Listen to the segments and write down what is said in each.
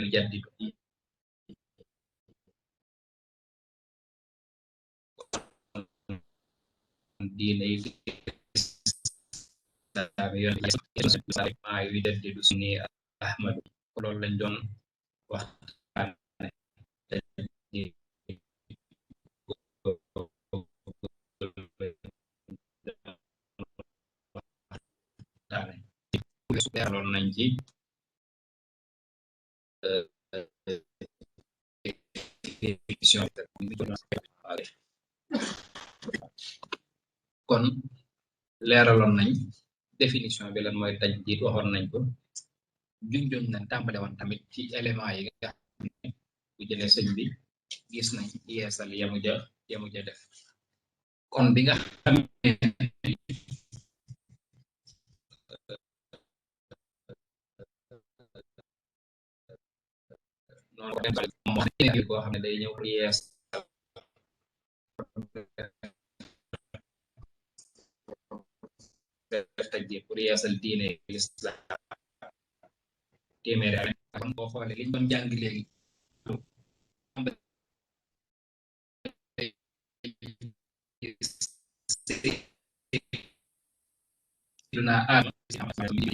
يجدد diine yi maa yujaddidu sunni ahmadu loolu lañ doon waxtaane leeraloon nañ ci kon leeraloon nañ définition bi lan mooy tajdiid waxoon nañ ko junjoon nañ tàmbale woon tamit ci élément yi nga xam ne bu jëlee sëñ bi gis nañ yeesal yamu ja def kon bi nga xam ne noonu moo koo xam ne day ñëw yees tajdiid pour yeesal diine l'islam téeméeri kon boo xoolee liñ doon jàng léegi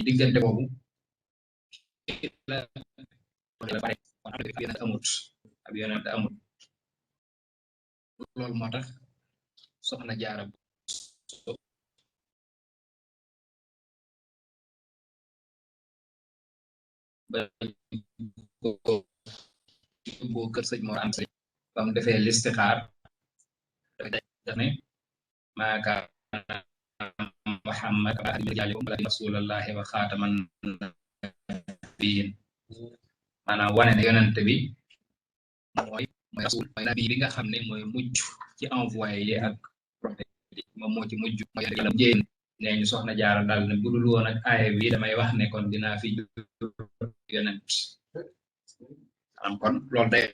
diggante boobu ab yonent amut loolu moo tax soxna Jaara boo kër sëñ Mor Anta Sali bam defee listixaar dane maa kaana Muhammad rasulallahi wa xaataman nabiyyin maanaam wane ne yonent bi mooy rasul mooy nabi bi nga xam ne mooy mujj ci envoyé yi ak prophète moom moo ci mujj mooy yàlla jéen nee ñu soxna Jaara daal ne budul woon ak aaya bi damay wax ne kon dinaa fi yonent am kon loolu day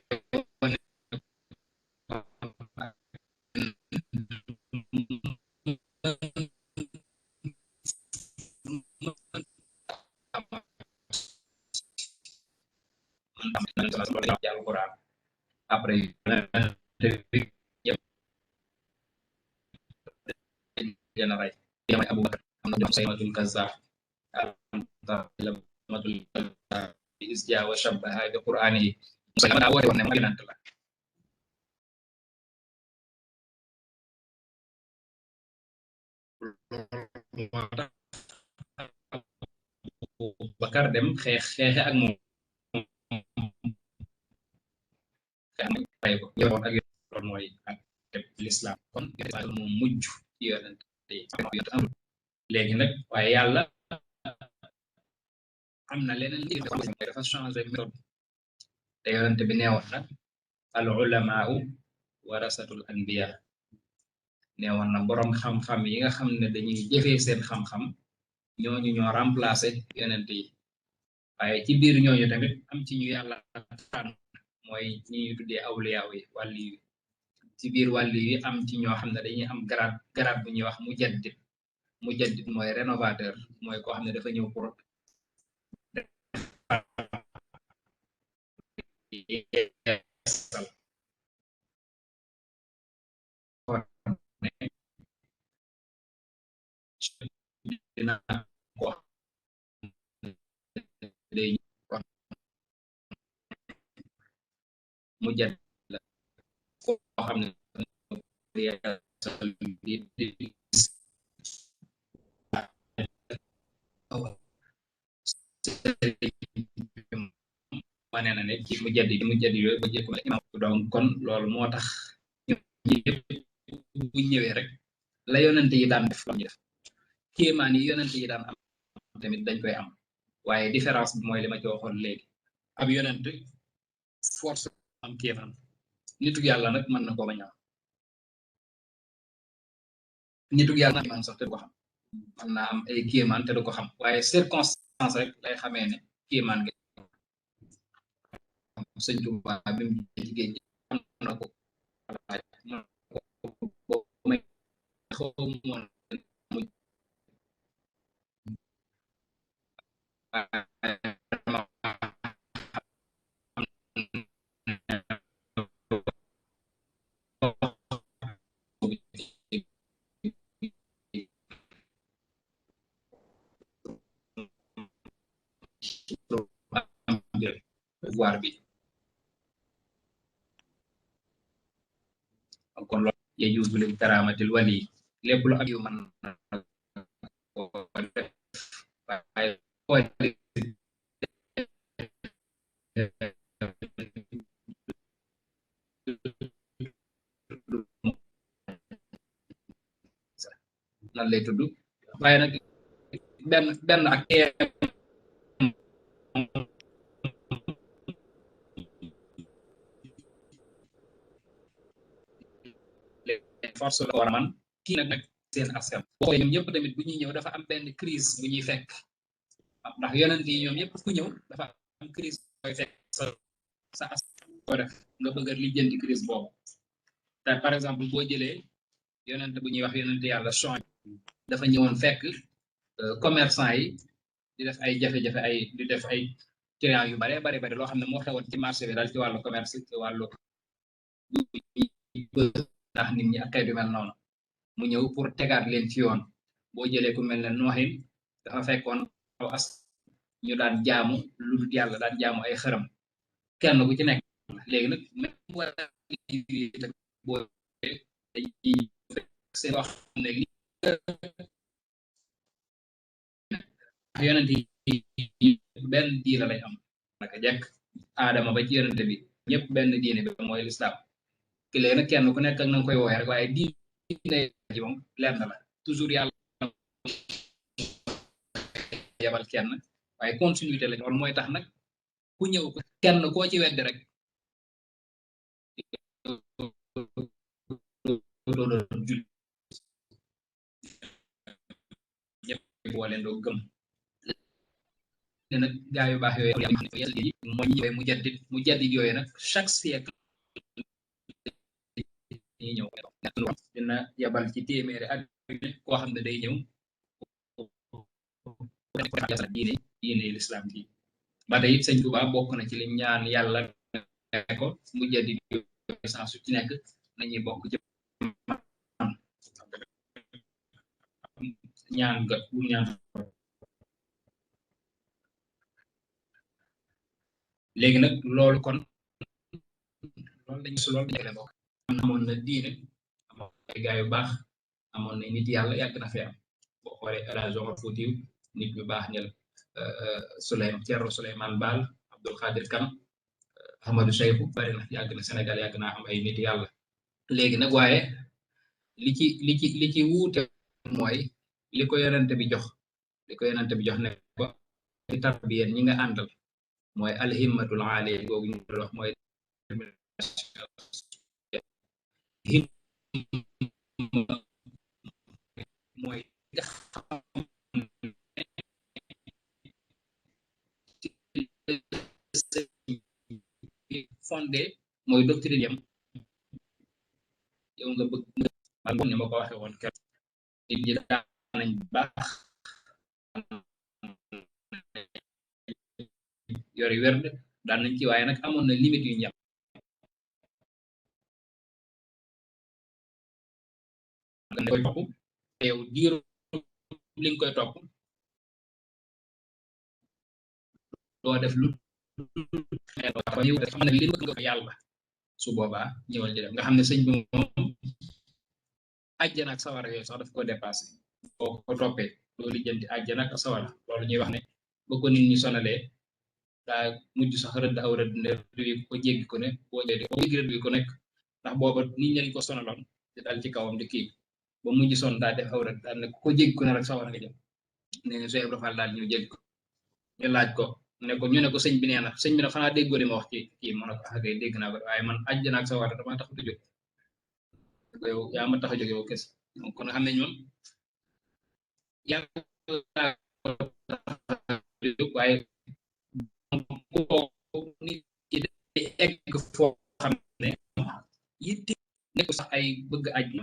alquran après gën a rey may Abubakar am na jox saymatul kazzab lamatul bi isja wa shabbaha bi qur'ani yi musalama daa woote woon ne yonent la Bakar dem xeexe ak moom ko yoon ak loolu mooy ak l'islam kon moom mujj ci yonent amul léegi nag waaye yàlla am na leneen li dafa changé méthode te yonent bi neewoon na al ulamaau warasatul anbiya neewoon na boroom xam-xam yi nga xam ne dañuy jëfee seen xam-xam ñooñu ñoo remplacé yonent yi waaye ci biir ñooñu tamit am ci ñu yàlla tànn mooy ñi ñu tuddee awliyaaw yi wàlli yi ci biir wàlli yi am ci ñoo xam ne dañuy am garaat bu ñuy wax mujaddid mooy rénovateur mooy koo xam ne dafa ñëw pour dina ko day mujaddid la koo xam ne wane na ne ci mujaddid yooyu ba jëkk imam donc kon loolu moo tax bu ñëwee rek la yonent yi daan def ñu def kéemaan yi yonent yi daan am tamit dañ koy am waaye différence bi mooy li ma ci waxoon léegi ab yonent force am kéemaan nitug yàlla nag mën na ko bañ a am nitug yàlla kéemaan sax te du ko xam mën naa am ay kéemaan te du ko xam waaye circonstance rek lay xamee ne kéemaan gi sëñ Tuubaa bi mu ci géej am na ko pouvoir bi kon loolu yajuuzu lil karaamatil wali lépp lu ak yu mën ko def waaye nan lay tudd waaye nag benn ak force la war a man kii nag seen askan boo ñoom ñëpp tamit bu ñuy ñëw dafa am benn crise bu ñuy fekk ndax yonent yi ñoom ñëpp ku ñëw dafa am crise booy fekk sa askan ko def nga bëgg a lijjanti crise boobu te par exemple boo jëlee yonent bu ñuy wax yonent yàlla Chouaïb dafa ñëwoon fekk commerçant yi di def ay jafe-jafe ay di def ay clients yu bare bare bare loo xam ne moo xewoon ci marché bi daal ci wàllu commerce ci wàllu ndax nit ñi ak xeet yu mel noonu mu ñëw pour tegaat leen ci yoon boo jëlee ku mel ne nooxin dafa fekkoon aw as ñu daan jaamu lu dul yàlla daan jaamu ay xërëm kenn ku ci nekk léegi nag même boo seen wax ne li yonent yi benn diina lay am naka jekk aadama ba ci yonent bi ñëpp benn diine bi mooy lislaam ki léegi nag kenn ku nekk ak na nga koy woowee rek waaye diine ji moom leer na la toujours yàlla yabal kenn waaye continuité la loolu mooy tax nag ku ñëw kenn koo ci weddi rek loolu jul ñëpp boo leen doo gëm ne nag gaa yu baax yooyu mooy ñëwee mu jaddit yooyu nag chaque siècle ñi ñëw dina yabal ci téeméeri ak koo xam ne day ñëw diine l'islam bi ba tey it sëñ Tuubaa bokk na ci li ñaan yàlla ko mu jaddit yooyu saa su ci nekk nañuy bokk ci ñaan ga bu ñaan léegi nag loolu kon loolu dañu bokk amoon na diine amoon ay gaa yu baax amoon na nit yàlla yàgg na fi am boo xoolee El Hadj Omar Foutiyou nit ñu baax ñel Thierno Souleymane Baal Abdul Xaadir Kan Ahmadou Cheikhou bari na yàgg na Sénégal yàgg naa am ay nit yàlla léegi nag waaye li ci wuute mooy li ko yonente bi jox ne ko ci tarbiyeen ñi nga àndal mooy alhimmatul aaliya googu ñu wax mooy mooy nga xam fondé mooy doctrine yam yow nga bëgg man ne ma ko waxe woon keroog nit ñi daan nañ baax yori werd daan nañ ci waaye nag amoon na limite yu ñam nga koy topp yow diiru li nga koy topp doo def lu xam ne li bëgg nga ko yàlla su boobaa ñëwal di def nga xam ne sëñ bi moom àjjana ak sawara yooyu sax daf ko dépassé boo ko toppee loolu lijjanti àjjana ak sawara loolu ñuy wax ne ba ko nit ñi sonalee daa mujj sax rëdd aw rëdd ne ko jéggi ko ne boo jéggi rëdd bi ko nekk ndax booba nit ñi ko sonaloon di dal ci kawam di kii ba mujj son daa def aw rëdd daal ne ko jéggi ko ne rek sawara nga jëm nee na Cheikh Ibra Fall daal ñu jéggi ko ñu laaj ko ñu ne ko sëñ bi nee na sëñ bi nag xanaa déggoo li ma wax ci kii mu ne ko akay dégg naa ko waaye man àjjana ak sawara dama tax a jóg yow yaa ma tax a jóg yow kes donc kon nga xam ne ñoom yàlla waaye nit ki day egg foo xam ne yitte nekk sax ay bëgg aj du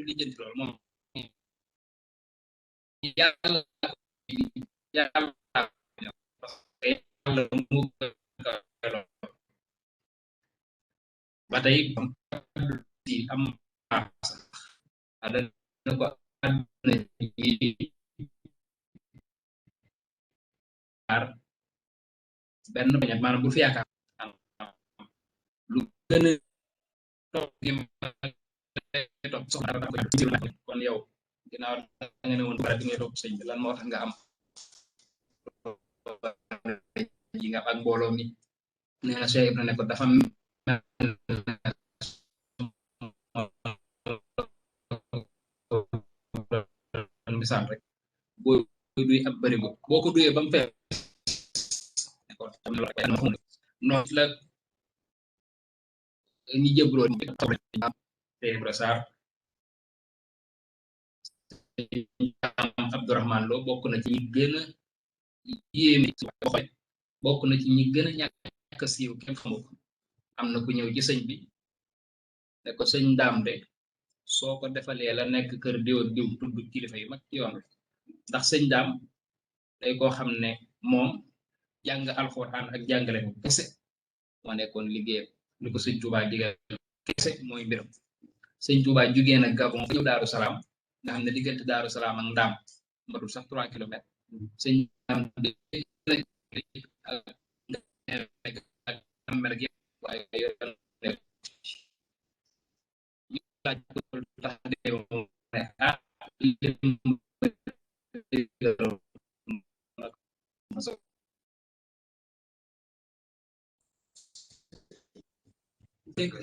lijjanti loolu moom yàlla mu ba tey am dana ko àdduna benn bañat maanaam bul fi yaakaar lu gën a topp gi ma topp soxna kon yow ginnaaw da nga ne woon bara di ngay topp sëñ bi lan moo tax nga am yi nga ak mbooloo mi nee na Cheikh Ibra ne ko dafa misaal rek boo duy ab bërigo boo ko duyee ba mu fees noonu la ñi jëbloo ni Cheikh Ibra Sarr Abdourahmane Lo bokk na ci ñi gën a yéeme bokk na ci ñi gën a ñàkk a siiw kenn xamu ko am na ku ñëw ci sëñ bi ne ko sëñ Ndaam de soo ko defalee la nekk kër diw ak diw tudd kilifa yu mag ci yoon wi ndax sëñ Ndaam day koo xam ne moom jàng alxuraan ak jàngale ko kese moo nekkoon liggéeyam li ko sëñ Touba digal kese mooy mbiram sëñ Touba jugee na Gabon ñëw Daaru Salaam nga xam ne diggante Daaru Salaam ak Ndaam matul sax 3 kilomètres sëñ Ndaam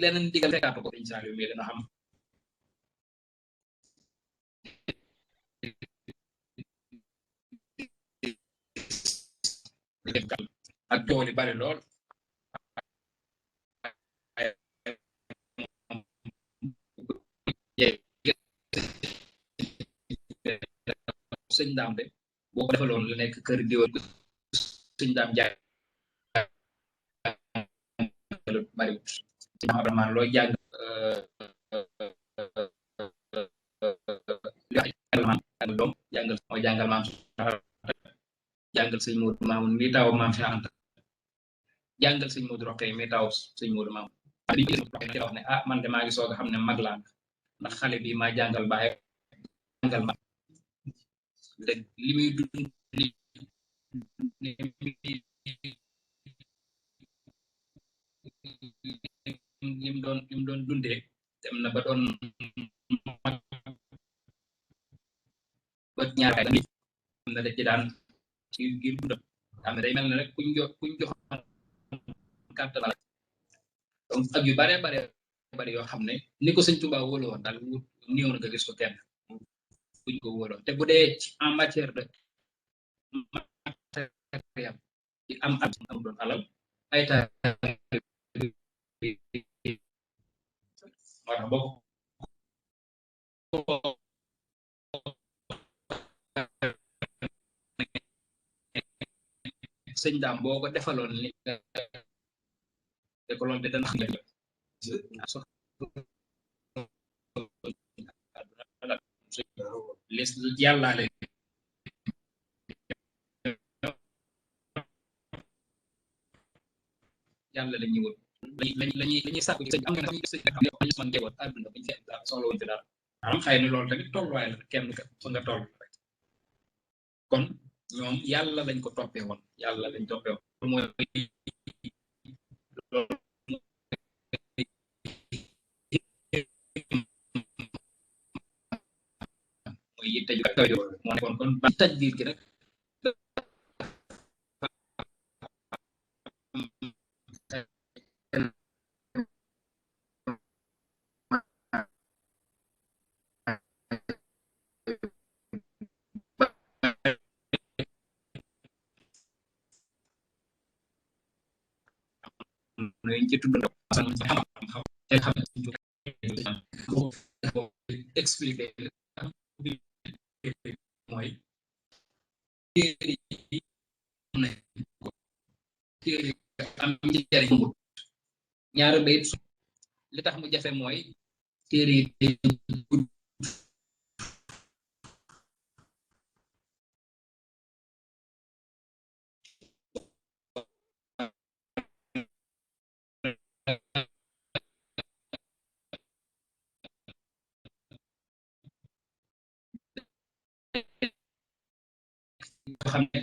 leneen digal fekkaatu ko sëñ Saliou mi dana xam ak coow li bari lool sëñ Ndaam de boo ko defaloon lu nekk kër diwal sëñ Ndaam jaay bari sëñ Abdourahmane loo jàng doom jàngal mooy jàngal maam jàngal sëñ Modou Mamoun mi taw maam Cheikh Anta jàngal sëñ Modou Rokhaya mi taw sëñ Modou Mamoun wax ne ah man de maa ngi soog a xam ne mag laa ndax xale bi maa jàngal baay jàngal ma li muy dund lim doon dundee dem na ba doon ba ñaar am na da ci daan ci ngir dundam xam ne day mel ne rek kuñ jox kàttan la donc ak yu bare bare yoo xam ne ni ko sëñ Touba wóolu woon daal wut néew na nga gis ko kenn buñ ko wóoloo te bu dee en matière de matériel ci am doon alal ay taal moo tax boo sëñ Daam boo ko defaloon li te ko loolu de dana xam les yàllaale yàlla la ñuy wut lañuy sàkku ci sëñ am nga ne sëñ xam yow ñu man ngeewoon àdduna bañ fi soxla wuñ fi dara am xëy na loolu tamit tolluwaay la kenn fa nga toll rek kon ñoom yàlla lañ ko toppee woon yàlla lañ toppee woon mooy mooy yitte ju kaw moo nekkoon kon ba taj biir gi rek ñu ci tudd xam expliqué mooy téere yi am njëriñ ñaari bayit li tax mu jafe mooy téere yi xam ne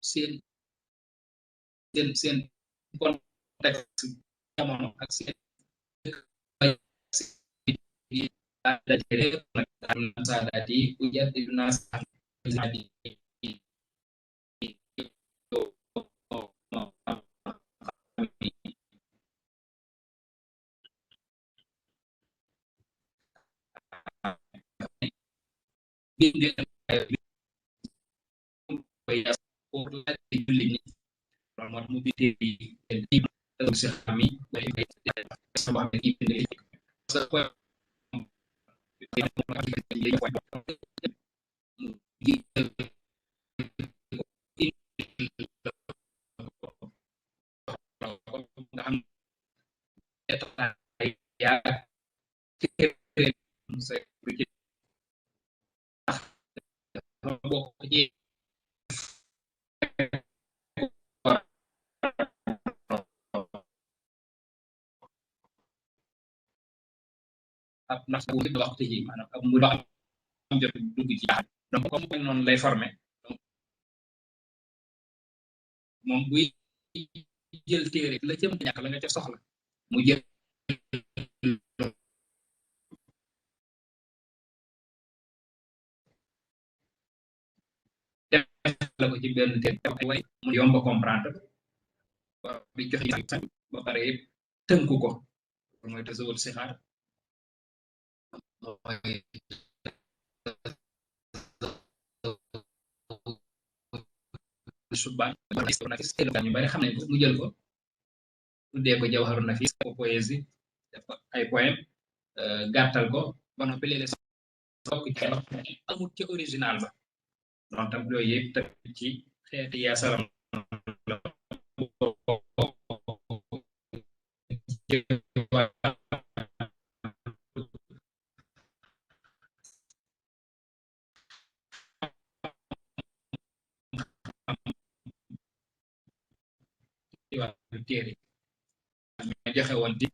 seen seen contexte jamono ak seen saadaati ujaddidu naas pour la julli ñi loolu moo tax mu bindee si xam yi sama xam ne kii bindee parce que nga xam yaa bokk ci ab ndax bu waxtu ji maanaam ab mu wax am jot dugg ci donc comme noonu lay formé donc moom buy jël téere la ca ñàkk la nga ca soxla mu jël la ko ci benn téere way mu yomb a comprendre bi joxe ba pare yëpp tënku ko mooy tasawul si xaar subaan ñu bari xam nañ ko mu jël ko tuddee ko jawharu nafis ko poésie def ko ay poème gàttal ko ba noppi léeg-léeg sokk ci amul ci original ba donc tam yooyu yëpp tamit ci xeeti yaasalam téere joxe woon ci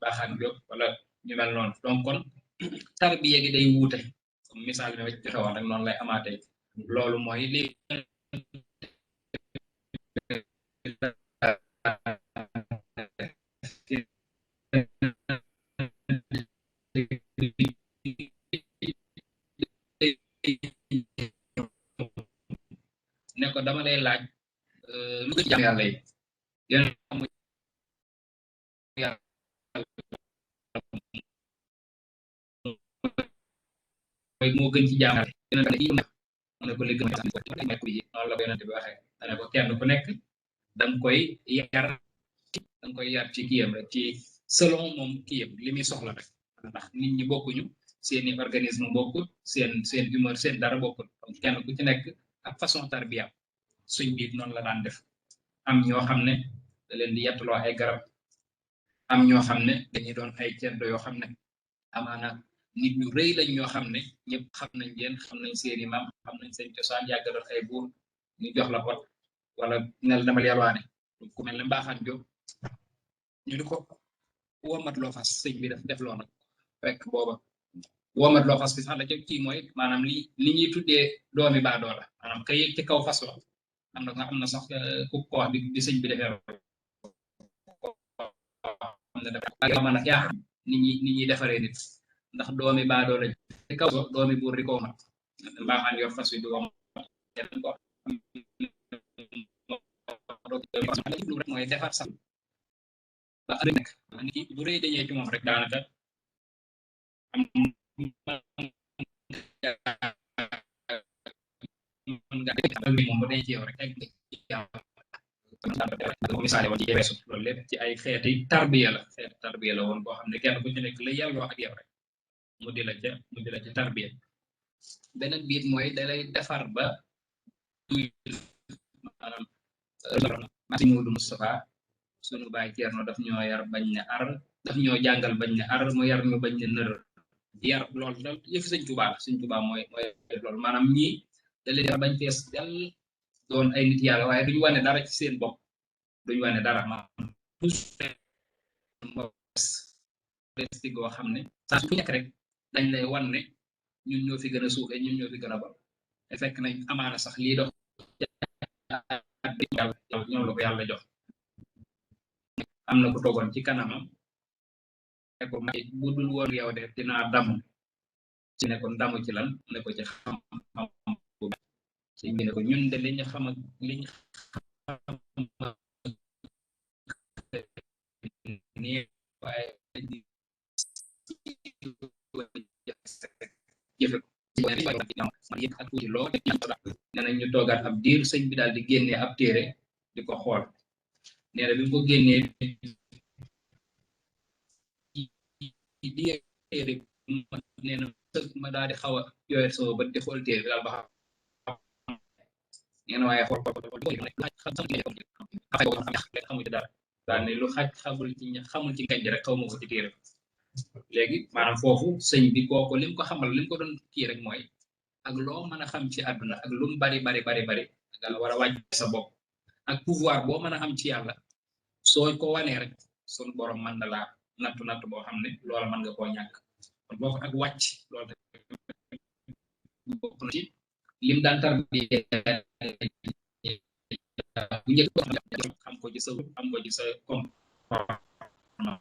baaxaan jóg wala ñu mel noonu donc kon tarbiya gi day wuute comme misaal bi ma joxe woon rek noonu lay amaatee loolu mooy li ne ko dama lay laaj lu ko ci jàmm yàlla yi moo gën ci jaamu mu ne ko li gën a nekk yi noonu la ko yonente bi waxee dane ko kenn ku nekk danga koy yar ci kiyam rek ci selon moom kiyam li muy soxla rek ndax nit ñi bokkuñu seeni organisme bokkul seen humeur seen dara bokkul donc kenn ku ci nekk ak façon tarbiya suñ biir noonu la daan def am ñoo xam ne da leen di yettuloo ay garab am ñoo xam ne dañuy doon ay ceddo yoo xam ne amaana nit ñu rëy lañ ñoo xam ne ñëpp xam nañ leen xam nañ seeni maam xam nañ seen cosaan yàgg doon ay buur ñu jox la pot wala nel demal yalwaane ku mel ne mbaaxaan jóg ñu di ko womat loo fas sëñ bi def loo nag fekk booba womat loo fas bi sax la ca kii mooy maanaam li ñuy tuddee doomi baadoo la maanaam ka yëg ci kaw fas wa am na sax ku ko wax bi sëñ bi defee mën a yaa xam nit ñi defaree nit ndax doomi baadoo la ci kaw doomi buur di ko womat mbaaxaan yor fas wi di womat ko rek mooy defar sax ba nekk nit ki bu rëy dañee ci moom rek daanaka am moom bu dee ci yow rek misaale woon ci weesu loolu lépp ci ay xeeti tarbiya la woon boo xam ne kenn ku ci nekk la yàlloo ak yow rek mu di la ca tarbiya beneen biit mooy dalay defar ba maanaam Masi Muudu Mustafa sunu baay Ceerno daf ñoo yar bañ ne ar daf ñoo jàngal bañ ne ar mu yar ñu bañ ne nër yar loolu dal yëfi Sëñ Tuubaa la Sëñ Tuubaa mooy loolu maanaam ñii da leen yar bañ fees dal doon ay nit yàlla waaye duñu wane dara ci seen bopp duñu wane dara maanaam resti goo xam ne saa su nekk rek dañ lay wan ne ñun ñoo fi gën a suufe ñun ñoo fi gën a bon te fekk nañ amaana sax lii dox ñoom la ko yàlla jox am na ko toogoon ci kanamam ne ko bu dul woon yow de dinaa damu ci ne ko ndamu ci lan ne ko ci xam-xam ci bi ne ko ñun de li ñu xam ak li ñu xam nii waaye jëfe yëpp ak tuuti lool nee na ñu toogaat ab diir sëñ bi daal di génnee ab téere di ko xool nee na bi mu ko génnee téere nee na ma daal di xaw a yooyet sama bët di xool téere bi daal ba xam nee na waaye xool xamul ci dara daal ne lu xaj xamul ci ngañ rek xaw ma ko ci téere léegi maanaam foofu sëñ bi kooku lim ko xamal lim ko doon kii rek mooy ak loo mën a xam ci àdduna ak lu mu bari nga war a wàcc sa bopp ak pouvoir boo mën a am ci yàlla soo ko wanee rek sun borom mën na laa nattu boo xam ne loola mën nga koo ñàkk kon foofu ak wàcc loolu bokk na ci lim daan tar bi bu njëkk xam ko ci sa xam ko ci sa comportement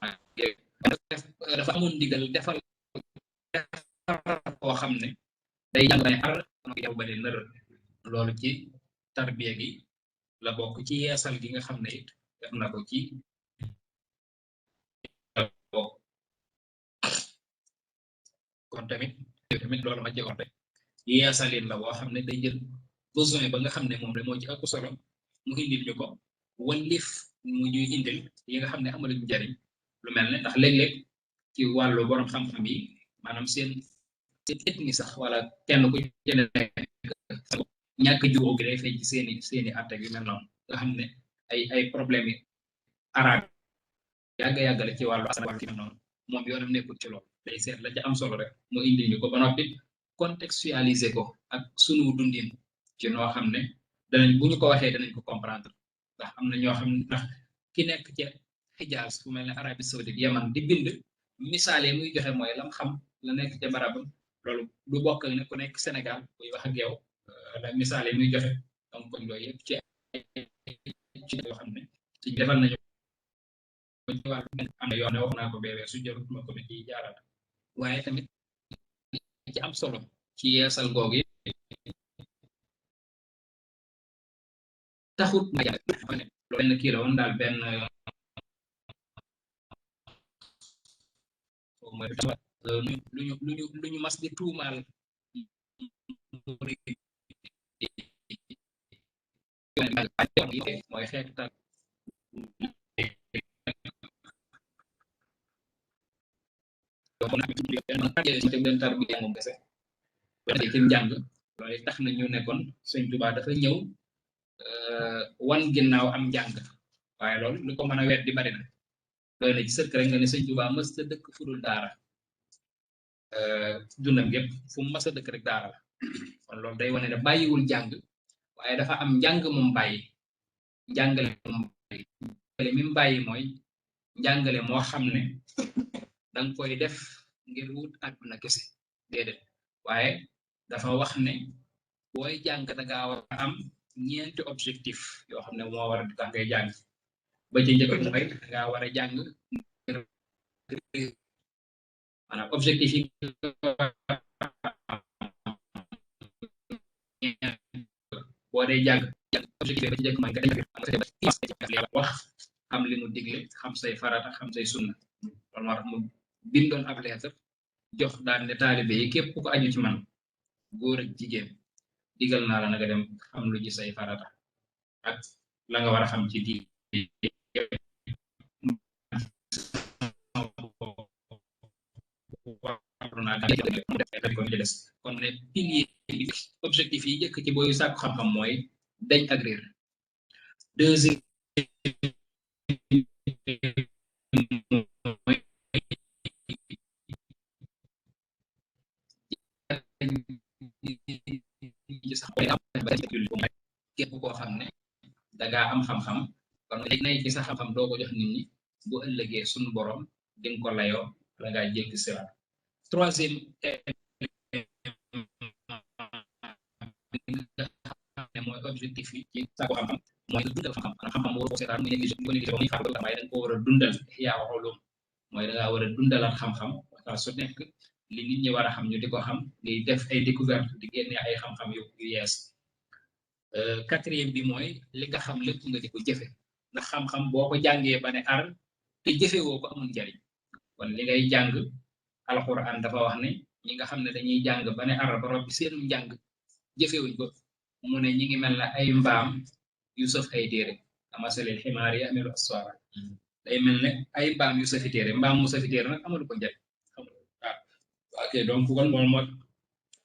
dafa amoon ndigal defal koo xam ne day jàng ne ar yow ba ne nër loolu ci tarbiya gi la bokk ci yeesal gi nga xam ne it def na ko ci bokk kon tamit loolu ma ci wax rek yeesalin la boo xam ne day jël besoin ba nga xam ne moom la moo ci ëpp solo mu indil ñu ko wallif mu ñuy indil yi nga xam ne amaluñ njariñ lu mel ne ndax léeg-léeg ci wàllu borom xam-xam yi maanaam seen ethnie sax wala kenn ku ci nekk ñàkk jubóo gi day feeñ ci seeni atte yu mel noonu nga xam ne ay problème yi arabe yàgg la ci wàllu askan ci mel noonu moom yoonam nekkul ci loolu day seet la ca am solo rek mu indil ñu ko ba noppi contextualiser ko ak sunu dundin ci noo xam ne danañ bu ñu ko waxee danañ ko comprendre ndax am na ñoo xam ne ndax ki nekk ca Xijaas fu mel ne Arabie Saoudite Yaman di bind misaale muy joxe mooy lam xam la nekk ca barabam loolu du bokk ne ku nekk Sénégal buy wax ak yow la misaale muy joxe donc kon loolu yëpp ci yoo xam ne ci defal nañu ci wàllu am na yoon ne wax naa ko beewee su jarut ma ko ci jaaral waaye tamit ci am solo ci yeesal googu yi taxut ma jàpp ne benn kii la woon daal benn lu ñu mas di tuumaal mooy xeetal benn tar bi moom kese ci njàng loolu tax na ñu nekkoon Sëñ Tuubaa dafa ñëw wan ginnaaw am njàng waaye loolu lu ko mën a weet di bari na doy na ci sëkk rek nga ne Sëñ Tuubaa mës ta dëkk fudul daara dundam gépp fu mu mës a dëkk rek daara la kon loolu day wane ne bàyyiwul jàng waaye dafa am njàng moom bàyyi njàngale moom bàyyi mi mu bàyyi mooy njàngale moo xam ne danga koy def ngir wut àdduna kese déedéet waaye dafa wax ne booy jàng dangaa war a am ñeenti objectif yoo xam ne moo war a tax ngay jàng ba ci njëkk mooy dangaa war a jàng maanaam objectif yi boo dee jàng objectif ba ci njëkk mooy nga wax xam li mu digle xam say farata xam say sunna loolu moo tax mu bindoon ab lettre jox daal ne taalibe yi képp ku ko aju ci man góor ak jigéen digal naa la nga dem xam lu ci say farata ak la nga war a xam ci di kon ne pilier objectif yi njëkk ci booy sàkku xam-xam mooy dañ ak réer deuxième képp koo xam ne dangaa am xam-xam kon nay ci sa xam-xam doo ko jox nit ñi bu ëllëgee suñu borom di nga ko layoo la ngaa jéggi siraat troisième mooy objectif yi ci sàkku xam-xam mooy dundal xam-xam xam-xam moo war ko seetaan muy négligé ko négligé ba muy faatu waaye da nga ko war a dundal yaa waxulum mooy da ngaa war a dundalaat xam-xam saa su nekk li nit ñi war a xam ñu di ko xam di def ay découverte di génne ay xam-xam yu yees quatrième bi mooy li nga xam lépp nga di ko jëfe ndax xam-xam boo ko jàngee ba ne ar te jëfe woo ko amul njariñ kon li ngay jàng alquran dafa wax ne ñi nga xam ne dañuy jàng ba ne ar ba robbi seenu njàng jëfewuñ ko mu ne ñi ngi mel na ay mbaam yu sëf ay téere amasalil ximaar yi amilu aswara day mel ne ay mbaam yu sëfi téere mbaam mu sëfi téere nag amalu ko njariñ waaw ok donc kon loolu moo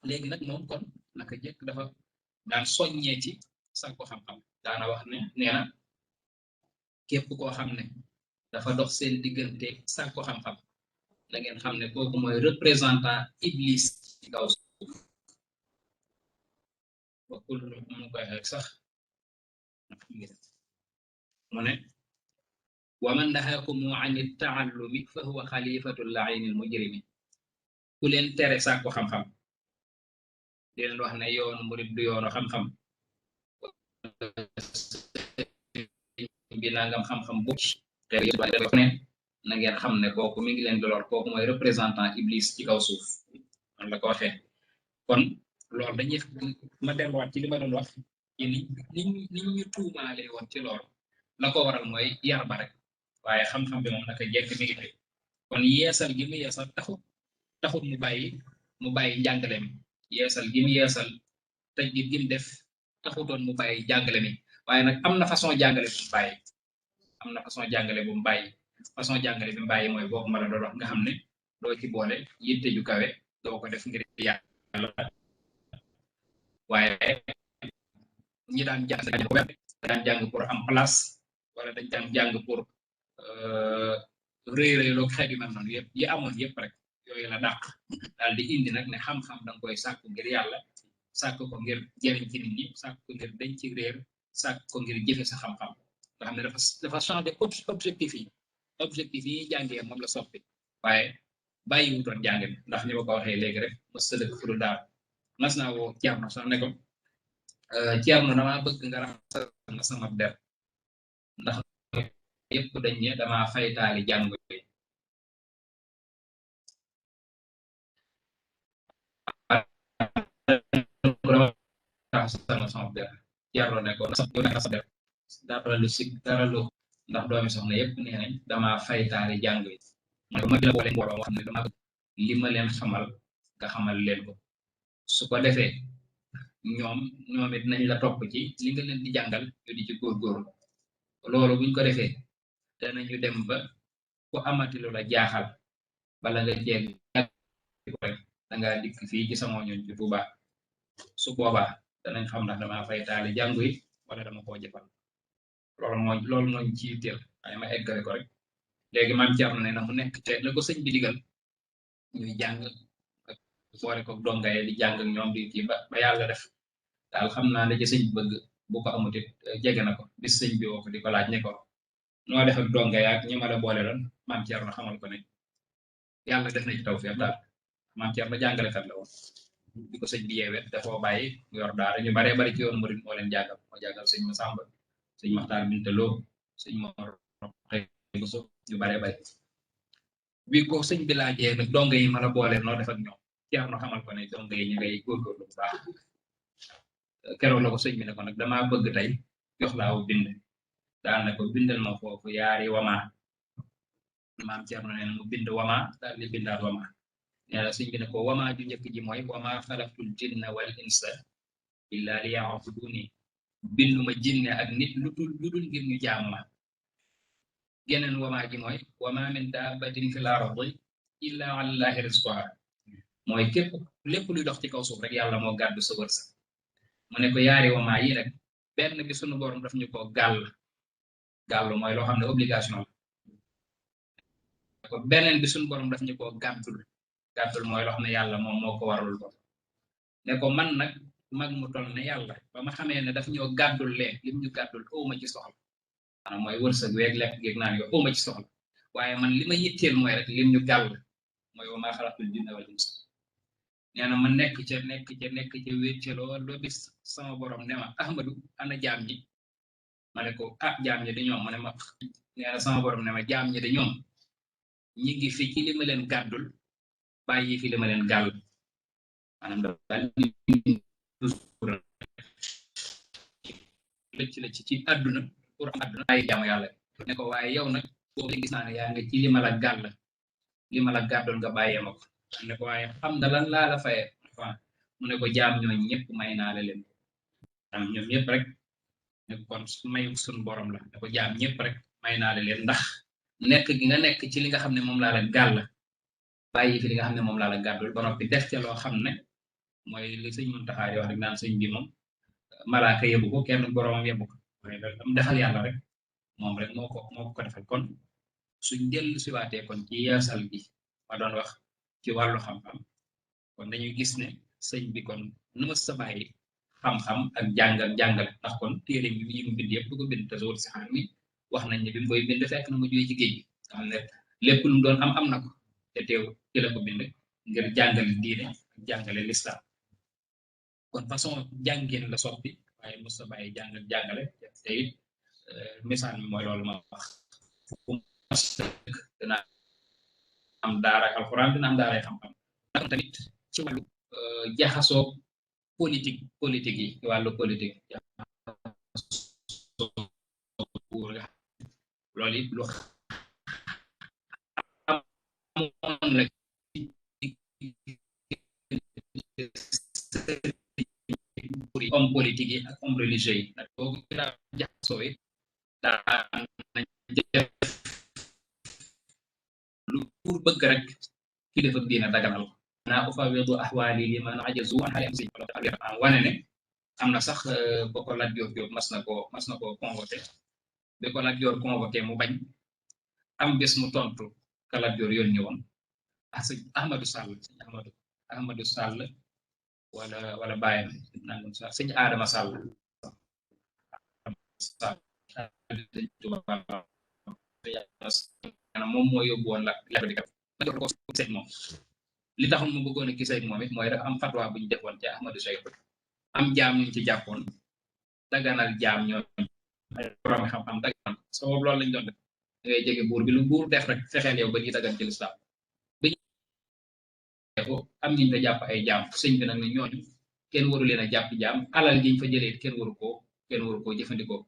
léegi nag moom kon naka jëkk dafa daan soññee ci sàkku xam-xam daana wax ne nee na képp koo xam ne dafa dox seen diggante sàkku xam-xam da ngeen xam ne kooku mooy représentant iblis ci kaw suuf bokkul mu koy rek sax mu ne wa man nahaakumu an taallumi fa huwa xalifatu laini al mujrimi ku leen tere sàkku xam-xam di leen wax ne yoonu murid du yoonu xam-xam bi nangam xam-xam bu te ne na ngeen xam ne kooku mi ngi leen di lor kooku mooy représentant iblis ci kaw suuf man la ko waxee kon loolu dañuy ma delluwaat ci li ma doon wax ci ni ñu tuumaale woon ci loolu la ko waral mooy yar ba rek waaye xam-xam bi moom naka jekk mi ngi fi kon yeesal gi mu yeesal taxut mu bàyyi njàngale mi yeesal gi mu yeesal tëj gi mu def taxutoon mu bàyyi jàngale mi waaye nag am na façon jàngale bu mu bàyyi am na façon jàngale bu mu bàyyi façon jàngale bi mu bàyyi mooy boobu ma la doon wax nga xam ne doo ci boole yitte ju kawe doo ko def ngir yàlla waaye ñi daan jàng pour am place wala dañ daan jàng pour rëy loo xeet yu mel noonu yëpp yi amoon yëpp rek yooyu la dàq daal di indi nag ne xam-xam danga koy sàkku ngir yàlla sàkku ko ngir jëriñ ci nit ñi sàkku ko ngir dañ ci réer sàkku ko ngir jëfe sa xam-xam nga xam ne dafa changé objectif yi jàngee moom la soppi waaye bàyyiwutoon jànge bi ndax ni ma ko waxee léegi rek mos ta dëkk fudul daal mas naa woo Ceerno sax ne ko Ceerno damaa bëgg nga raxasal nga sama der ndax yëpp dañ ne damaa faytaali jàng yi raxasal nga sama der Ceerno ne ko sa der dara lu ndax doomi soxna yëpp nee nañ damaa faytaali jàng yi mooy ma jëla boole mbooloo moo xam ne dama li ma leen xamal nga xamal leen ko su ko defee ñoom it nañ la topp ci li nga leen di jàngal ñu di ci góorgóorlu loolu buñ ko defee danañu dem ba ku amati lu la jaaxal bala nga jeeg rek dangaa dikk fii ci sama ñoon ci Tuuba su boobaa danañ xam ndax damaa faytaali jàng yi wala dama koo jëfal loolu mooñ ci teel waaye ma eggale ko rek léegi maam Cerno ne na mu nekk te la ko sëñ bi digal ñuy jàng ak boole ko dongaye di jàng ak ñoom di kii ba yàlla def daal xam naa ne ci sëñ bëgg bu ko amut it jege na ko bis sëñ bi woo ko di ko laaj ne ko noo def ak dongaye ak ñi ma la boole loon maam Cerno xamal ko ne yàlla def na ci tawfeex daal maam Cerno jàngalekat la woon di ko sëñ bi yeewet dafoo bàyyi yor daara ñu baree bari ci yoon murid moo leen jàngal moo jàngal sëñ Masamba sëñ Maxtaar Binta Lo sëñ Mor Buso ñu bare bari bi ko sëñ bi laajee nag donga yi ma la boole noo def ak ñoom Ceerno xamal ko ne donga yi ñu ngay góorgóorlu bu baax keroog la ko sëñ bi ne ko nag damaa bëgg tey jox laaw bind daal ne ko bindal ma foofu yaari wama maam Ceerno nee na mu bind wama daal di bindaat wama nee na sëñ bi ne ko wama ju njëkk ji mooy wama xalaqtul jinna wal insa illa liya'buduni binduma jinne ak nit lu dul ngir ñu jaam ma geneen wamaa ji mooy wama min dabbatin fil ardi illa ala llahi rizquha mooy lépp luy dox ci kaw suuf rek yàlla moo gàddu sa wërsëg mu ne ko yaari wamaa yi nag benn bi sunu borom daf ñu ko gàll mooy loo xam ne obligation la ko beneen bi sunu borom daf ñu ko gàddul mooy loo xam ne yàlla moom moo ko warul ko ne ko man nag mag mu toll ne yàlla ba ma xamee ne daf ñoo gàddul lee lim ñu gàddul awma ci soxla maanaam mooy wërsëg weeg lekk geeg naan yo awma ci soxla waaye man li ma yitteel mooy rek lim ñu gàll mooy wa maa xalaqtul jinna wal insa nee na ma nekk ca wéet ca lool ba bis sama borom ne ma Ahmadu ana jaam ñi ma ne ko ah jaam ñi de ñoom mu ne ma nee na sama borom ne ma jaam ñi de ñoom ñi ngi fi ci li ma leen gàddul bàyyi fi li ma leen gàll maanaam daal lëcc la ci àdduna pour am àdduna ay jaamu yàlla ne ko waaye yow nag boobu gis naa ne yaa ngi ci li ma la gàll li ma la gàddul nga bàyyee ma ko ne ko waaye xam nga lan laa la fayee waaw mu ne ko jaam ñooñ ñëpp may naa la leen jaam ñoom ñëpp rek ne ko kon mayu suñ borom la ne ko jaam ñëpp rek may naa la leen ndax nekk gi nga nekk ci li nga xam ne moom laa la gàll bàyyi fi li nga xam ne moom laa la gàddul ba noppi def ca loo xam ne mooy li sëñ Muntaxa di wax rek naan sëñ bi moom malaaka yebu ko kenn boromam yebu ko waaye loolu am defal yàlla rek moom rek moo ko defal kon suñ dellu siwaatee kon ci yeesal bi ma doon wax ci wàllu xam-xam kon dañuy gis ne sëñ bi kon nu ma sa bàyyi xam-xam ak jàngale ndax kon téere bi yi mu bind yëpp du ko bind te Tasawudu Sixaar mi wax nañ ne bi mu koy bind fekk na mu jógee ci géej gi nga xam ne lépp lu mu doon am na ko te teew ci la ko bind ngir jàngale diine ak jàngale lislaam kon façon jàngeen la soppi waaye mos a bàyyi jàngale te it misaal mi mooy loolu ma wax fu dina am daara alxuraan dina am daara xam-xam ndax tamit ci wàllu jaxasoo politique yi ci wàllu politique loolu it lu amoon la homme politique yi ak homme religieux yi nag boobu daa jaxasoo yi daa def lu pour bëgg rek kilifa diina daganal ko naa ufawidu ahwaali liman ajazu an xale am si wane ne am na sax boo ko Lat Joor mas na ko convoqué bi ko Lat Joor convoqué mu bañ am bés mu tontu ka Lat Joor yónni woon sëñ Ahmadou Sall wala bàyyam nangam sax sëñ Adama Sall moom moo yóbbu woon la di kat ma jox ko gisee moom li taxoon mu bëggoon a gisee moom it mooy rek am fatwa bu ñu defoon ci Ahmadou Cheikh am jaam ñu ci jàppoon daganal jaam ñoom ay borom xam-xam daganal so boobu loolu lañ doon def da ngay jege buur bi lu buur def rek fexeel yow ba ñuy dagan ci lislaam am ñu fa jàpp ay jaam sëñ bi nag ne ñooñu kenn waru leen a jàpp jaam alal giñ fa jëlee kenn waru koo jëfandikoo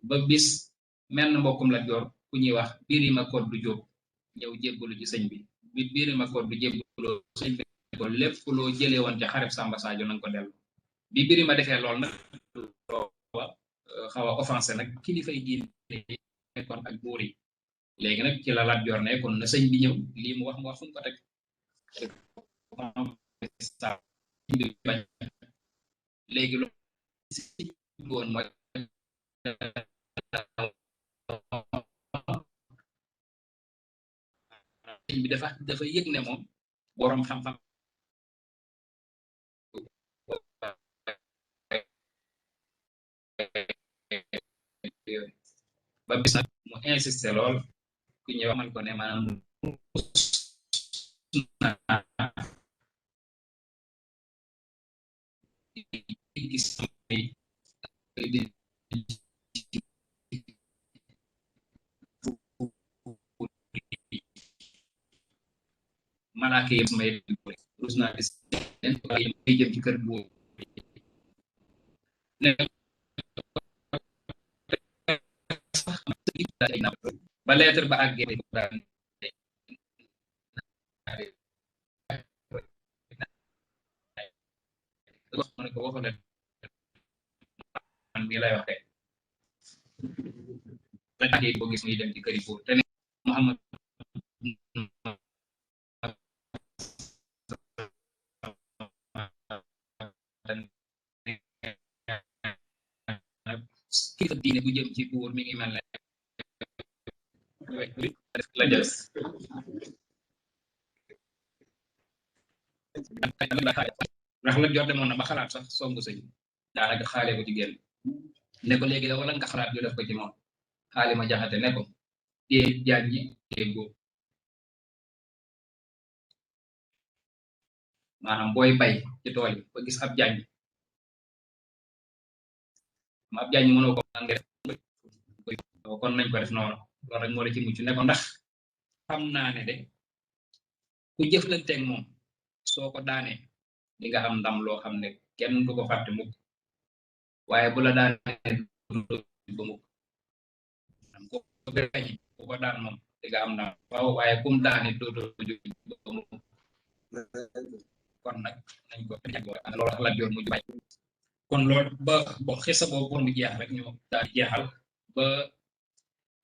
ba bis menn mbokkum Lat Joor ku ñuy wax Birima Koddu Jóob ñëw jébbalu ci sëñ bi Birima Koddu jébbaloo sëñ bi ko lépp loo jëlee woon ca xareb Samba Sadio nanga ko dellu bi Birima defee lool nag xaw a offensé nag kilifay diine nekkoon ak buur yi léegi nag ci la Lat Joor ne kon na sëñ bi ñëw lii mu wax fu mu ko teg léegi loolu woon mooy sëñ bi dafa yëg ne moom boroom xam-xam ba bis nag mu insisté lool ku ñëw amal ko ne maanaam gis malaaka yëpp may rus naa gis may jëm ci kër boobu ba lettre ba àggee wax ma ne ko waxu leen man mii lay waxee laaj yi boo gis muy dem ci kër yi buur te ne Muhammad kilifa diine bu jëm ci buur mi ngi mel ne la jël ndax la jot demoon na ba xalaat sax songu sëñ daanaka xaale ko ci génn ne ko léegi la wala nga xalaat ñu def ko ci moom xaali ma jaxate ne ko téye jaan ji téye góob maanaam booy bay ci tool yi ba gis ab jaañ ab jaañ mënoo ko nga kon nañ ko def noonu loolu rek moo la ci mucc ne ko ndax xam naa ne de ku jëflanteeg moom soo ko daanee di nga am ndam loo xam ne kenn du ko fàtte mukk waaye bu la daanee ba mukk ku ko daan moom di nga am ndam waaw waaye kum daane dootoo jóg ba mukk kon nag nañ ko loolu ak Lat Joor mujj bañ kon loolu ba bo xisa boobu pour mu jeex rek ñu daal jeexal ba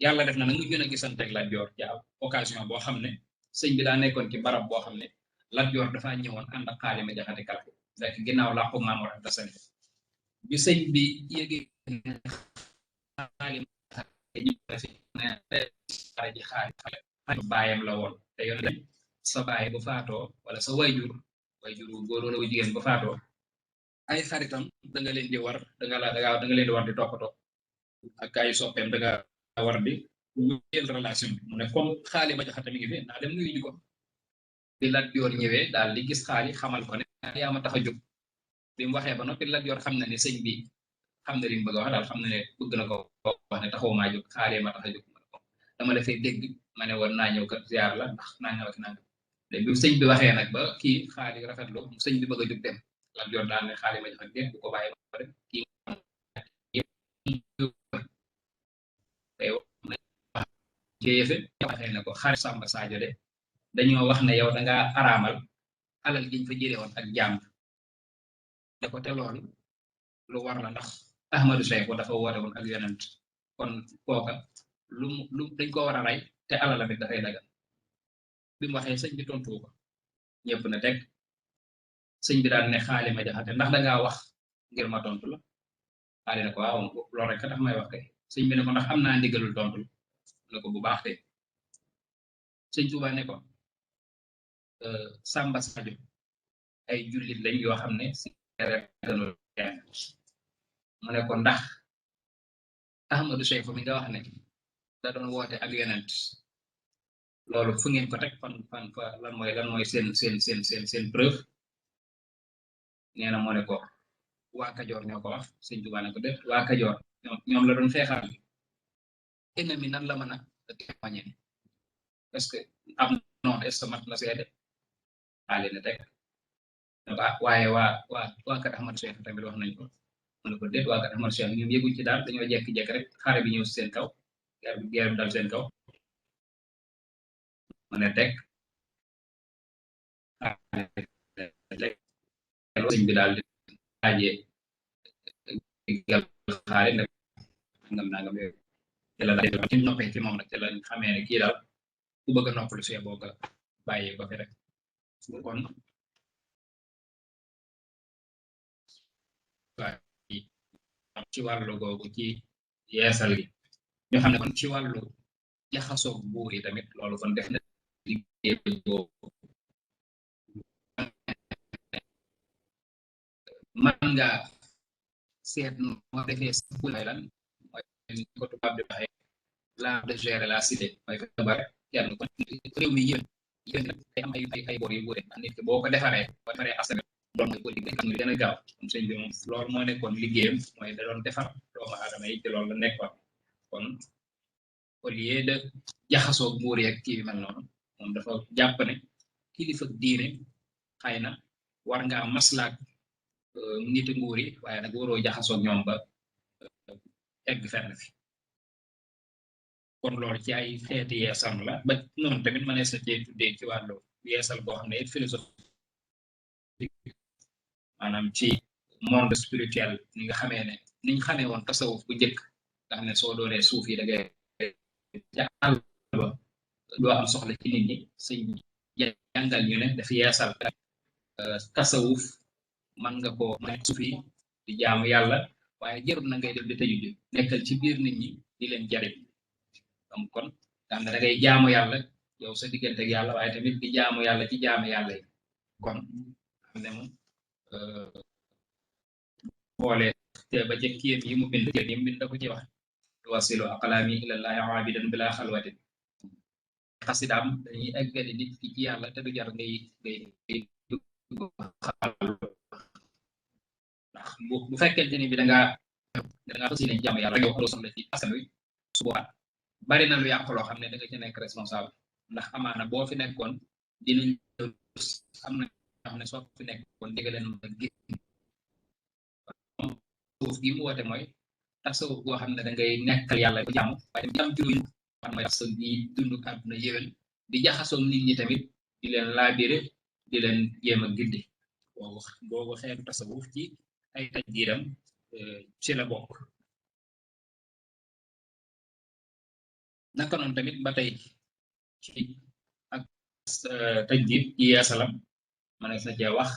yàlla def na nag mujj na gisante ak Lat Joor ci occasion boo xam ne sëñ bi daa nekkoon ci barab boo xam ne Lat Joor dafaa ñëwoon ànd ak Xaalima Jaxate Kala fekk ginnaaw làqu Maam Mor Anta Sali bi sëñ bi yëgee Xaalima ji xaali baayam la woon te yoon sa baay bu faatoo wala sa wayjur wu góor wala wu jigéen bu faatoo ay xaritam da nga leen di war da nga leen di war di toppatoo ak ay soppeem da nga war di wéyal relation mu ne comme Xaalima Jaxate mi ngi fi naa dem nuyu ji ko bi Lat Joor ñëwee daal di gis xaali xamal ko ne yaa ma tax a jóg bi mu waxee ba noppi Lat Joor xam na ne sëñ bi xam na li mu bëgg a wax daal xam na ne bëgg na ko wax ne taxaw maa jóg xaali ma tax a jóg dama la fay dégg ma ne war naa ñëw kat ziar la ndax nanga ak nanga léegi bi sëñ bi waxee nag ba kii xaali rafetlu sëñ bi bëgg a jóg dem Lat Joor daal ne Xaalima Jaxate dem bu ko bàyyi ba dem kii jéefe waxee ne ko xarit Samba Sadio de dañoo wax ne yow da ngaa araamal alal giñ fa jëlee woon ak jàmm ne ko te loolu lu war la ndax Ahmadou Seexu dafa woote woon ak yonent kon kooka lu dañ ko war a rey te alal amit dafay dagal bi mu waxee sëñ bi tontu ko ñëpp na teg sëñ bi daal ne Xaalima Jaxate ndax dangaa wax ngir ma tontu la xaali ne ko waaw loolu rek tax may wax kay sëñ bi ne ko ndax am naa ndigalul tontu la ne ko bu baax de sëñ Tuubaa ne ko Samba Sadio ay jullit lañ yoo xam ne si mu ne ko ndax Ahmadou Seexu mi nga wax ne da doon woote ak yonent loolu fu ngeen ko teg fan fa lan mooy seen preuve nee na moo ne ko waa Kajoor ñoo ko wax sëñ Tuubaa ne ko def waa Kajoor ñoom la doon xeexal ennemi nan la mën a témoigner parce que am noonu est-ce que mat na seede xaali ne teg waaye waa kat Ahmadou Seexu tamit wax nañ ko mu ne ko déet waa kat Ahmadou Seexu ñoom yëguñ ci daal dañoo jekki-jekki rek xare bi ñëw si seen kaw guerre bi dal seen kaw mu ne teg sëñ bi daal di laajee gal xaali ne nangam yooyu te la daal ci noppee ci moom nag te la xamee ne kii daal ku bëgg a noppalu see boo ko bàyyee ba fi rek kon ci wàllu googu ci yeesal gi ñu xam ne kon ci wàllu jaxasoog buur yi tamit loolu kon def na liggéey boobu man nga seet moo defee mooy lan mooy ko tubaab di waxee l'art de gérer la cité mooy fexe ba kenn ko réew mi yéen day am ay boor yu wuute nit ki boo ko defaree askan loolu mooy politique dañ xam ne gën a gaaw comme sëñ bi moom loolu moo nekkoon liggéeyam mooy da doon defar doomu aadama yi ci loolu la nekkoon kon au lieu de jaxasoo buur yeeg kii bi mel noonu moom dafa jàpp ne kilifa diine xëy na war ngaa maslaak niti nguur yi waaye nag waroo jaxasoo ñoom ba egg fenn fi kon loolu ci ay xeeti yeesal la ba noonu tamit ma ne sa cee tuddee ci wàllu yeesal boo xam ne philosophie maanaam ci monde spirituel ni nga xamee ne niñ xamee woon tasawuf bu njëkk nga xam ne soo doonee suuf yi da ngay àll ba doo am soxla ci nit ñi sëñ jàngal ñu ne dafa yeesal tasawuf man nga ko may suuf yi di jaamu yàlla waaye jarul na ngay def di tëju ji nekkal ci biir nit ñi di leen jariñ donc kon xam ne da ngay jaamu yàlla yow sa diggante ak yàlla waaye tamit di jaamu yàlla ci jaamu yàlla yi kon xam ne moom xoolee te ba ca kiyam yi mu bind da ko ci wax wasilu aqlaami ilallahi aabidan bila xalwatin xasidaam dañuy eggale nit ki ci yàlla te du jar ngay ndax bu fekkente ni bi da nga fas yéene jàmm yàlla yow loo soxla ci askan wi su boobaa bari na lu yàq loo xam ne da nga ci nekk responsable ndax amaana boo fi nekkoon dinañ am na ñoo xam ne soo fi nekkoon dégg leen mën a génn suuf gi mu woote mooy tasawuf boo xam ne da ngay nekkal yàlla ba jàmm waaye tam jàmm ci lu man mooy tax sa ñi dund àdduna yéwén di jaxasoo nit ñi tamit di leen laabire di leen jéem a gindi boobu xeetu tasawuf ci ay tajjiiram ci la bokk naka noonu tamit ba tey ci ak tajjiit ci yeesalam manees na cee wax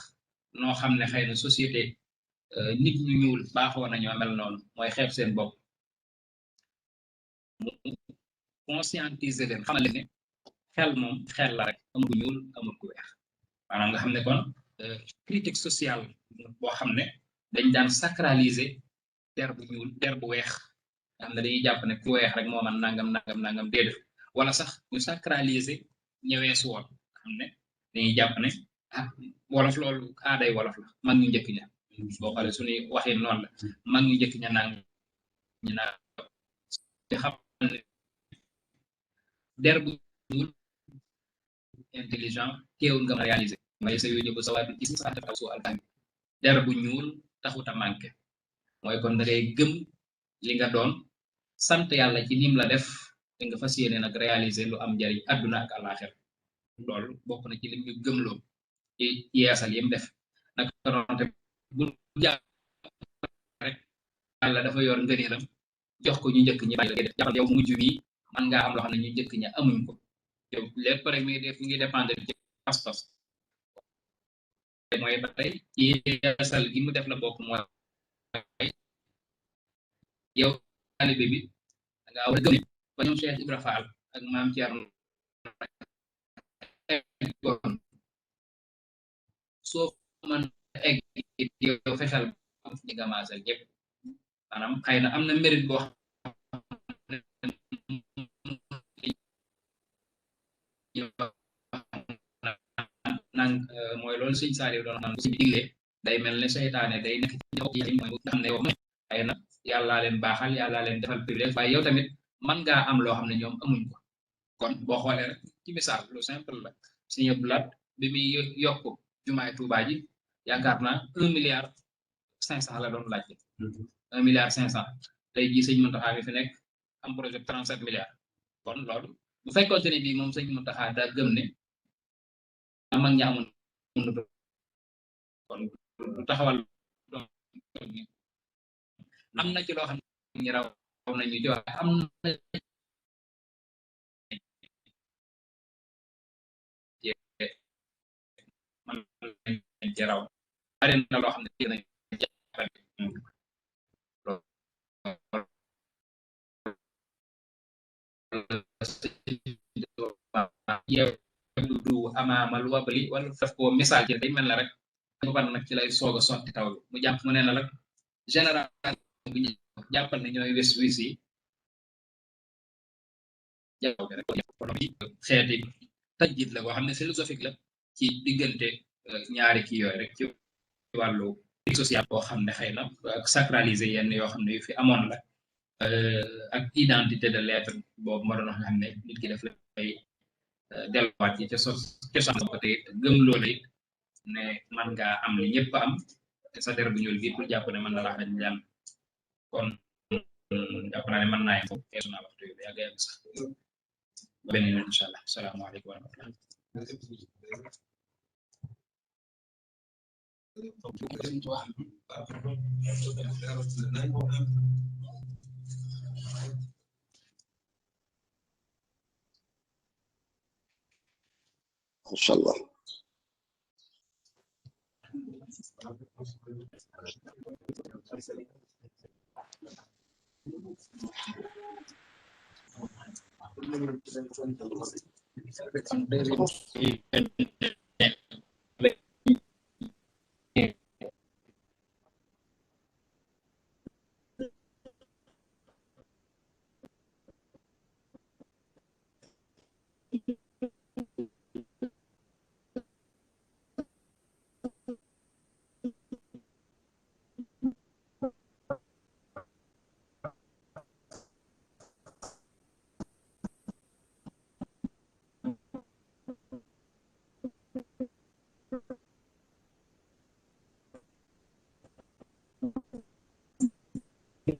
noo xam ne xëy na société nit ñu ñuul baaxoo nañoo mel noonu mooy xeeb seen bopp mu conscientiser leen xamal leen ne xel moom xel la rek amul ku ñuul amul ku weex maanaam nga xam ne kon critique sociale boo xam ne dañ daan sacraliser der bu ñuul der bu weex nga xam ne dañuy jàpp ne ku weex rek moo man nangam nangam nangam déedéet wala sax ñu sacraliser ñëwee su woon nga xam ne dañuy jàpp ne ah wolof loolu aaday wolof la mag ñu njëkk ña boo xoolee suñuy waxin noonu la mag ñu njëkk ña nang ñu naa te xam ne der bu ñuul intelligent teewul nga ma réaliser may sa yónni bu sawaat ci sa taw su alkami der bu ñuul taxut a manqué mooy kon da ngay gëm li nga doon sant yàlla ci nim la def te nga fas yéene nag réaliser lu am njariñ àdduna ak àllaaxir loolu bokk na ci lim ñu gëmloo ci yeesal yim def nag noonu te bu jàpp rek yàlla dafa yor ngëneelam jox ko ñu njëkk ñi bàyyi la def jàppal yow mujj bi man ngaa am loo xam ne ñu njëkk ña amuñ ko yow lépp rek mi ngi dépendre ci pas-pas mooy ba tey ci yeesal gi mu def la bokk mooy yow taalibe bi da ngaa war a gëm ba ñoom Cheikh Ibra Fall ak maam Thierno soo mën egg yow fexeel ñi nga maasal ñëpp maanaam xëy na am na mérite boo naan mooy loolu sëñ Saaliw doon naan si digle day mel ne seytaane day nekk ci mooy nga xam ne yow xëy na yàllaa leen baaxal yàllaa leen defal privilège waaye yow tamit mën ngaa am loo xam ne ñoom amuñ ko kon boo xoolee rek ci misaal lu simple la Sëñ Abdu Lahat bi muy yokk jumaay Tuubaa ji yaakaar naa 1,5 milliard la doon laaj 1,5 milliard tey jii sëñ Muntaxa mi fi nekk am projet 37 milliards kon loolu bu fekkoonte ne bii moom sëñ Muntaxa daa gëm ne mag ñi amoon kon du taxawal am na ci loo xam ne ñu raw nañu ci wax am na man ci raw bari na loo xam ne dinañ du amaamal wabali wala daf ko misaal ci day mel na rek ban nag ci lay soog a sotti taw bi mu jàpp mu ne na rek général bu ñu jàppal ne ñooy wis yi jaww rek xeeti tajjit la boo xam ne philosophique la ci diggante ñaari kii yooyu rek ci wàllu social boo xam ne xëy na ak sacraliser yenn yoo xam ne yu fi amoon la ak identité de l'être boobu ma doon wax nga xam ne nit ki daf lay delluwaat ci ca cosaan ba te gëm loola it ne man ngaa am li ñëpp am te sa der bu ñuul gi pour jàpp ne mën na laa xañ jàmm kon jàpp naa ne mën naa yem foofu feesu naa waxtu yu yàgg yàgg sax ba beneen yoon incha allah salaamaaleykum wa rahmatulah ما شاء الله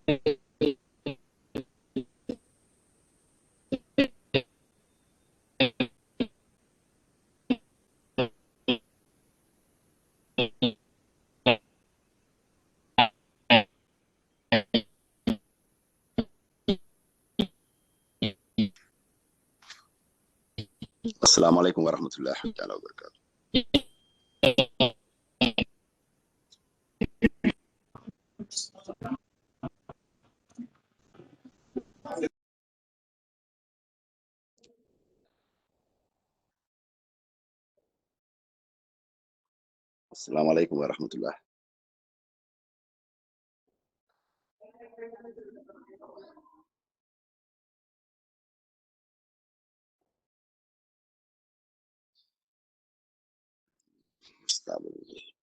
Assalamualaikum warahmatullahi taala wabarakatuh. Assalamualaikum warahmatullahi. Astagfirullah.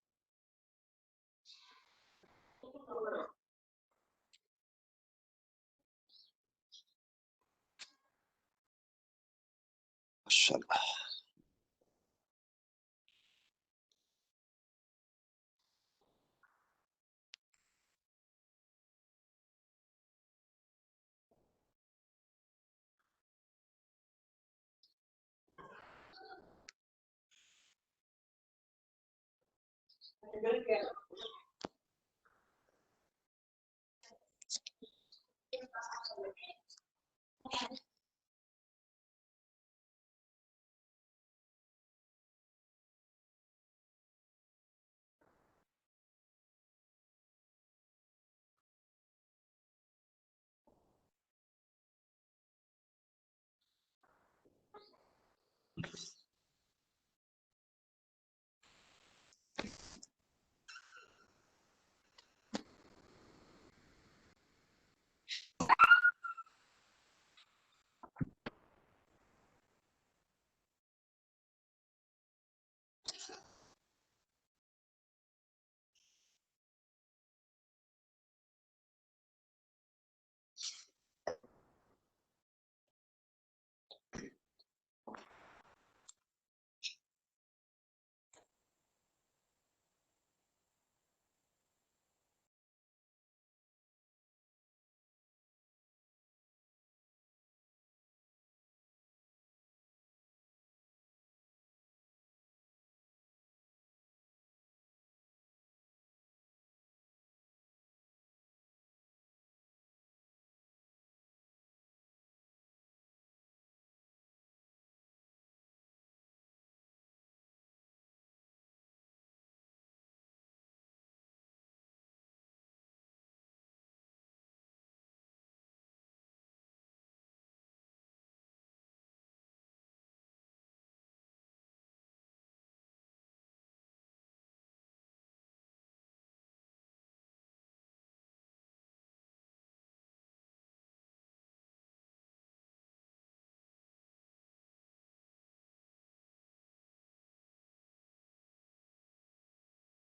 Masyaallah.